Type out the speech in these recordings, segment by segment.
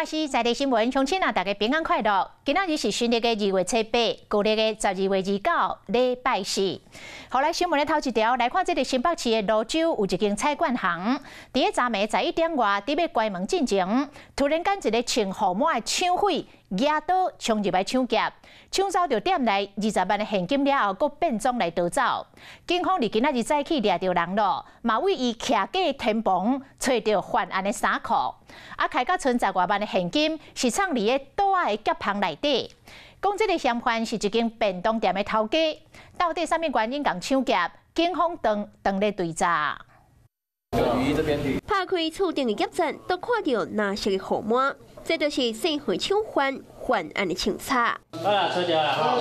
華視在地新聞，鄉親啊，大家平安快樂。今仔日是新曆的2月初8，舊曆的12月29，禮拜四。予來新聞的頭一條，來看這个新北市的蘆洲有一間彩券行，佇咧昨暝11點外，佇欲關門進前，突然間一个穿雨帽的搶匪舉刀衝入來搶劫，搶走著店內20萬的現金了後，閣變裝來逃走。警方佇今仔日早起掠著人囉，嘛為伊徛架天棚，揣著犯案的衫褲，啊，開甲賰10外萬的現金，是藏佇咧桌仔的夾縫內底。講這个嫌犯是一間便當店的頭家，到底啥物原因共搶劫？警方當當咧追查。拍開厝頂的夾層，都看著藍色的雨帽，這就是細歲搶犯犯案的槍插。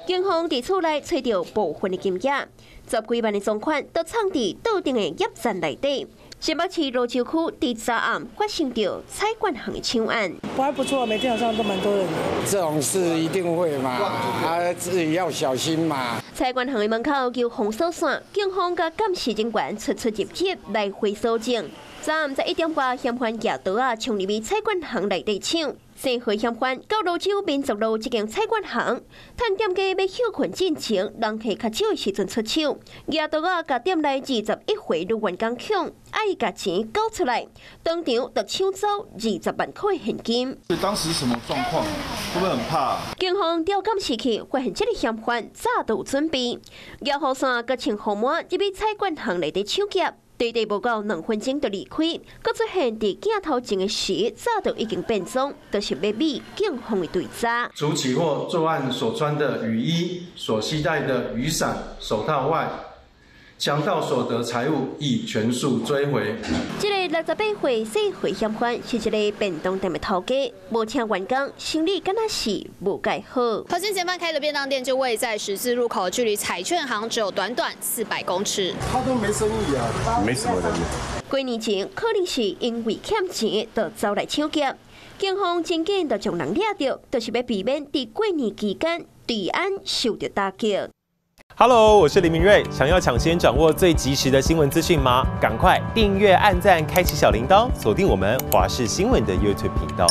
警方佇厝內揣著部分的金額，十幾萬的贓款都藏佇桌頂的夾層內底。新北市蘆洲區佇昨暗發生著彩券行的搶案。還不錯，每天早上都蠻多人的。這種事一定會嘛，啊，自己要小心嘛。彩券行的門口有封鎖線，警方佮監視人員出出入入來回搜證。昨暗11點外，嫌犯舉刀仔衝入去彩券行內底搶。姓何嫌犯到蘆洲民族路這間彩券行，趁店家欲歇睏進前，人客較少的時陣出手，舉刀仔共店內21歲女員工搶，愛伊共錢交出來，當場就搶走20萬塊現金。所以當時什麼狀況？會不會很怕？警方調監視器，發現這个嫌犯早就有準備，舉雨傘佮穿雨帽入去彩券行內底搶劫。短短無夠2分鐘就離開，閣出現佇鏡頭前的時，早就已經變裝，就是欲避警方的追查。除起獲作案所穿的雨衣、所攜帶的雨傘、手套外，強盜所得財物已全數追回。這个68歲細歲嫌犯是一个便當店的頭家，無請員工，生意敢若是無蓋好。何姓嫌犯開的便當店就位在十字路口，距離彩券行只有短短400公尺。他都沒生意啊，沒什麼人。幾年前可能是因為欠錢，就走來搶劫。警方真緊就將人掠著，就是欲避免佇過年期間治安受著打擊。 Hello，我是林明瑞。想要搶先掌握最及時的新聞資訊嗎？趕快訂閱、按讚、開啟小鈴鐺，鎖定我們華視新聞的 YouTube 頻道。